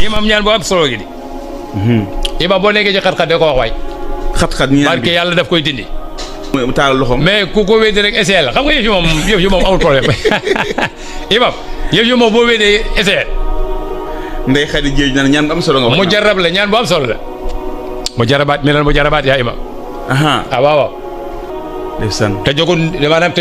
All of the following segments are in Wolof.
imam ñaan bu am solo gi di. imam boo nekkee ci xat-xat de ko wax waay. xat-xat ñaan barke yàlla daf koy dindi. mu taal loxoom. mais ku ko wéddi rek essayé la xam nga yëf yi moom amul problème imam yëf yi moom boo wéddee essayé. ndey xadi jéej na ñaan bu am solo nga wax. mu jarab la ñaan bu am solo la. mu jarabaat mi mu jarabaat yaa imam. waaw waaw. ndeysaan. te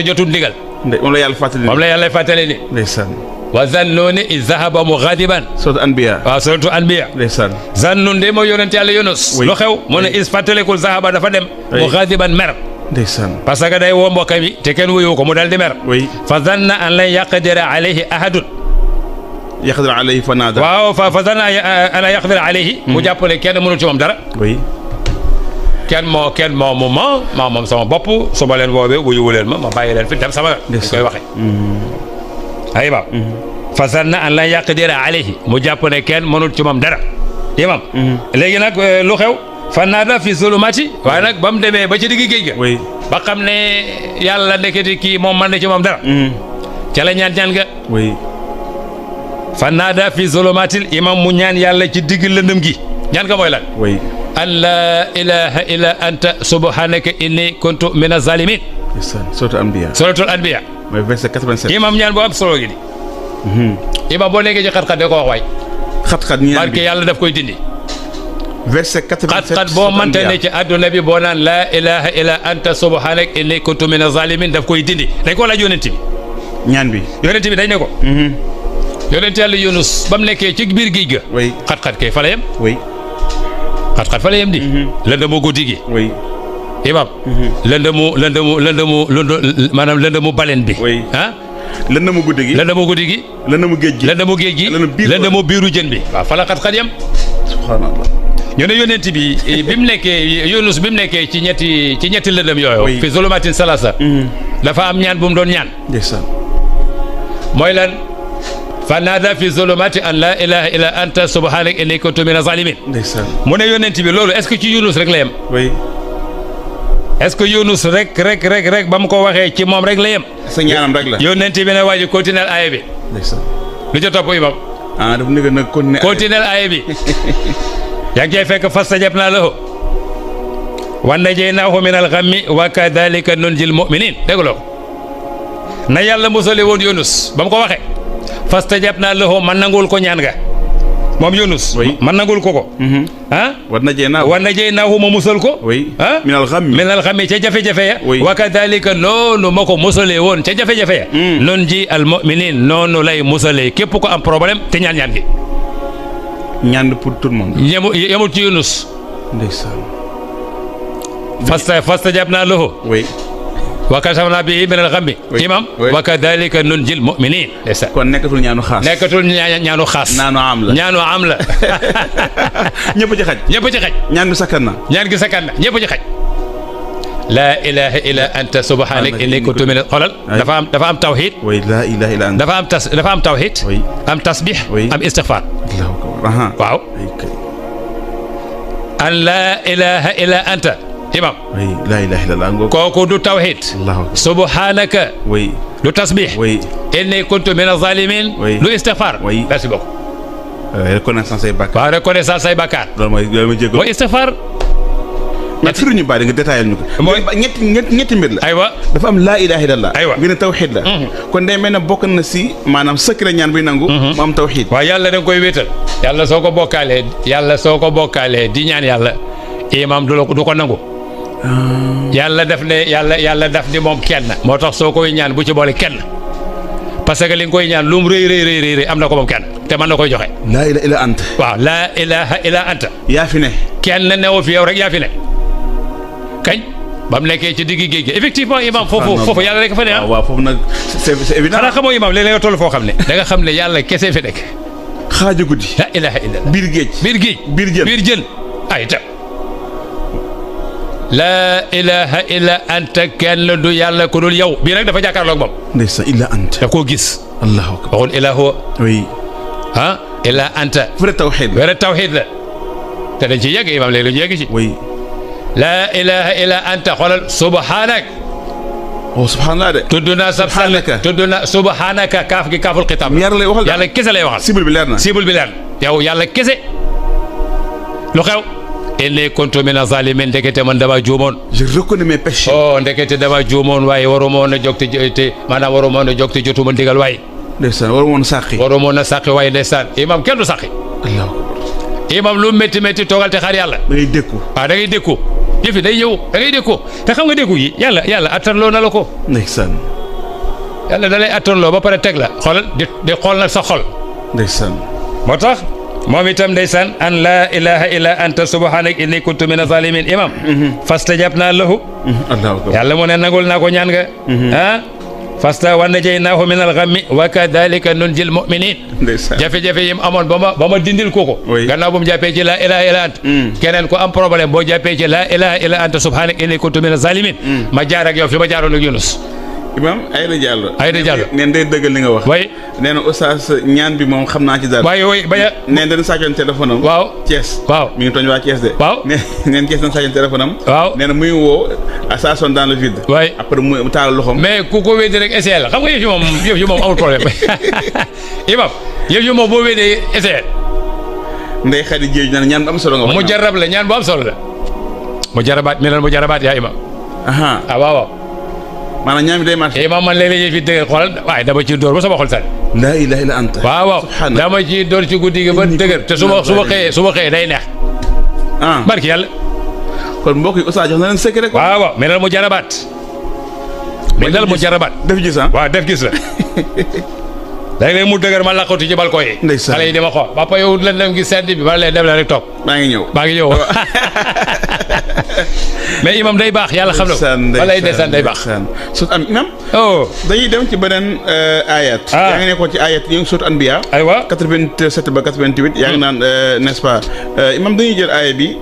jotul ndigal. moom la yàlla fàttali. moom la yàlla fàttali ni. ndeysaan. wa zannuuni iz zahaba mughadiban. suratul anbiya. waaw suratul anbiya. ndeysaan. zannun de mooy yonent yàlla Yunus. lu xew mu ne is fàttalikul zahaba dafa dem. mughadiban mer. ndeysaan. parce que day woo mbokk mi te kenn wuyu ko mu dal di mer. fa zanna an lan yaqdira alayhi ahadun. yaqdira alayhi fa naada. waaw fa zanna an lan yaqdira alayhi. mu jàpp ne kenn mënul ci moom dara. kenn moo moom sama bopp su ma leen woowee wuyu leen ma bàyyi leen fi dem sama yoon. koy waxee. aywa. fa zanna an lan yaqdira alayhi mu jàpp ne kenn mënul ci moom dara. imam. léegi nag lu xew. fa naada fi zulumati. waaye nag ba mu demee ba ci digg géej ga. ba xam ne yàlla ndeketi kii moom mën na ci moom dara. ca la ñaan ga. fa naada fi zulumatil imam mu ñaan yàlla ci digg lëndëm gi. ñaan ga mooy lan. an laa ilaha illa anta subhanaka inni kuntu min az-zalimin. suratul anbiya. mooy verset 87. imam ñaan bu am solo gi di. imam boo nekkee ci xat-xat de ko wax waay. xat-xat ñaan bi barke yàlla daf koy dindi. verset 87. xat-xat boo mënta ne ci àdduna bi boo naan laa ilaha illa anta subhanaka inni kuntu min az-zalimin daf koy dindi dañ ko laaj yonent bi. ñaan bi yonent bi dañ ne ko. yonent yàlla Yunus ba mu nekkee ci biir géej ga. xat-xat kay fa la yem. xat-xat fa la yem di. lëndëmu guddi gi. imam. maanaam lëndëmu balen bi. lëndëmu guddi gi. lëndëmu guddi gi. lëndëmu géej gi. lëndëmu géej gi. lëndëmu biiru jën bi. waaw fa la xat-xat yem. subhanallah. ñu ne yonent bi bi mu nekkee Yunus bi mu nekkee ci ñetti lëndëm yooyu. fi zulumatin salasa. dafa am ñaan bu mu doon ñaan. ndeysaan. mooy lan. fa naada fi zulumati an la ilaha illa anta subhanaka inni kuntu min az-zalimin. ndeysaan. mu ne yonent bi loolu est-ce que ci Yunus rek la yem. est-ce que Yunus rek ba mu ko waxee ci moom rek la yem. sa ñaanam rek la. yonent bi ne waa ji continuer aaya bi. ndeysaan. lu ca topp imam. dafa nekk nag continuer aaya bi. yaa ngi cay fekk fastajabnaa lahu wa najaynaahu min al-ghammi wa kadhalika nunjil mu'minin dégguloo ko na yàlla musale woon Yunus ba mu ko waxee. fastajabnaa lahu man nangul ko ñaan nga moom Yunus. man nangul ko. wa najaynaahu ma musal ko. minal ghammi ca jafe-jafe ya. wa kadhalika noonu ma ko musalee woon ca jafe-jafe ya. nunji al mu'minin noonu lay musalee képp ko am problème te ñaan gi. ñaan pour tout le monde. yemul ci Yunus. ndeysaan. fastajabnaa lahu. wa kashafnaa bihi min al-ghammi. imam. wa kadhalika nunjil mu'minin. kon nekkatul ñaanu xaas. ñaanu xaas. ñaanu am la. ñëpp ci xaj. ñaan bi sakkan na. ñaan gi sakkan na ñëpp ci xaj. laa ilaha illa anta subhanaka inni kuntu min xoolal. dafa am tawhid. laa ilaha illa anta. dafa am tawhid. am tasbih. am istighfar. waaw. an laa ilaha illa anta. imam. laa ilaha illallah. kooku du tawhid. subhanaka. du tasbih. inni kuntu min az-zalimin. du istighfar. merci beaucoup. reconnaissance say bakkaar. waaw reconnaissance say bakkaar. loolu mooy jéego. mooy istighfar. mais firi ñu bàyyi nga détaillé ñu ko. mooy ñetti mbir la. aywa dafa am laa ilaha illallah. aywa nga ne tawhid la. kon day mel ne bokk na si maanaam secret ñaan buy nangu. mu am tawhid. waaw yàlla da nga koy wéetal. yàlla soo ko bokkaalee di ñaan yàlla. imam du ko nangu. yàlla daf ni moom kenn. moo tax soo koy ñaan bu ci boole kenn. parce que li nga koy ñaan lu mu rëy am na ko moom kenn te mën na koy joxe. laa ilaha illa anta. waaw laa ilaha illa anta. yaa fi ne. kenn newoo fi yow rek yaa fi ne. kañ ba mu nekkee ci diggi géej gi effectivement imam foofu yàlla rek fa ne. waaw foofu nag c'est évident. xanaa xamoo imam léeg-léeg nga toll foo xam ne. da nga xam ne yàlla kese fi nekk. xaaju guddi. laa ilaha illa biir géej. biir jën ay ta laa ilaha illa anta kenn du yàlla ku dul yow bii nag dafa jàkkaarloog moom. ndeysaan illa anta. da koo gis. allahu akbar. waxul illa huwa. illa anta. vrai tawhid la. te dañ ci yegg imam léegi ñu yegg ci. laa ilaha illa anta xoolal subhanak. subhanallah de. tudd naa subhanaka kaaf gi kaaful xitaab. yàlla lay waxal yàlla kese lay waxal. cible bi leer na. yow yàlla kese lu xew inni kuntu mina zalimin ndekete man dama juumoon je reconnais mes péchés. oh ndekete dama juumoon waaye waruma woon a jóg te maanaam waruma woon a jóg te jotuma ndigal waaye ndeysaan waru woon sàqi. waruma woon a sàqi waaye ndeysaan imam kenn du sàqi imam lu métti métti toogal te xaar yàlla da ngay dékku. waaw da ngay dékku yëf yi day ñëw da ngay dékku te xam nga dékku yi yàlla attanloo na la ko ndeysaan. yàlla da lay attanloo ba pare teg la xoolal di xool nag sa xol ndeysaan. moo tax moom itam ndeysaan an laa ilaha illa anta subhanak inni kuntu mina zalimin imam fastajabna lahu allahu akbar. yàlla mu ne nangul naa ko ñaan nga fasta wa najaynaahu min al-ghammi wa kadhalika nunjil mu'minin ndeysaan. jafe-jafe yi mu amoon ba ma dindil ko oui. gannaaw bu mu jàppee ci laa ilaha illa anta keneen ku am problème boo jàppee ci laa ilaha illa anta subhanak inni kuntu mina zalimin ma jaar ak yow fi ma jaaroon ak Yunus Imam Aïda Diallo. Aïda Diallo neen day dëggal li nga wax. way nee na oustaz ñaan bi moom xam naa ci dara. waaye way baña neen dañu sàccoon téléphone am. waaw Thiès. waaw mi ngi tooñ waa Thiès de. waaw neen Thiès dañu sàccoon téléphone am. waaw nee na muy woo ça sonne dans le vide. way après mu taal loxoom. mais ku ko wéddi rek essayé la xam nga yëf yi moom amul problème imam yëf yi moom boo wéddee essayé Ndeye Khady Dieng naan ñaan bu am solo nga wax. mu jarab la ñaan bu am solo la mu jarabaat mi mu jarabaat yaa imam aha ah waaw waaw maanaam ñaan bi day marché. imam man léeg-léeg yëf yi dëgg xoolal waaye dama ci dóor ba sama xol sànni laa ilaaha illa anta. waaw waaw subhanallah. dama ci dóor ci guddi gi ba dëgër te su ma xëyee day neex ah barki yàlla kon mbokk yi oustaz jox na leen secret rek. waaw waaw mi mu jarabaat mu jarabaat def gis ah. waaw def gis la léeg-léeg mu dëgër ma laqatu ci balcon yi ndeysaan. xale yi di ma xool papa yow lan dem gi sedd bi ma leen dem la rek toog maa ngi ñëw. maa ngi ñëw mais imam day baax yàlla xam na ko wala ndeysaan day baax sut am imam oh dañuy dem ci beneen ayat. yaa ngi nekkoon ci ayat yi ngi sut Anbiya aywa 87 ba 88 yaa ngi naan n'est-ce pas imam dañuy jël aaya bi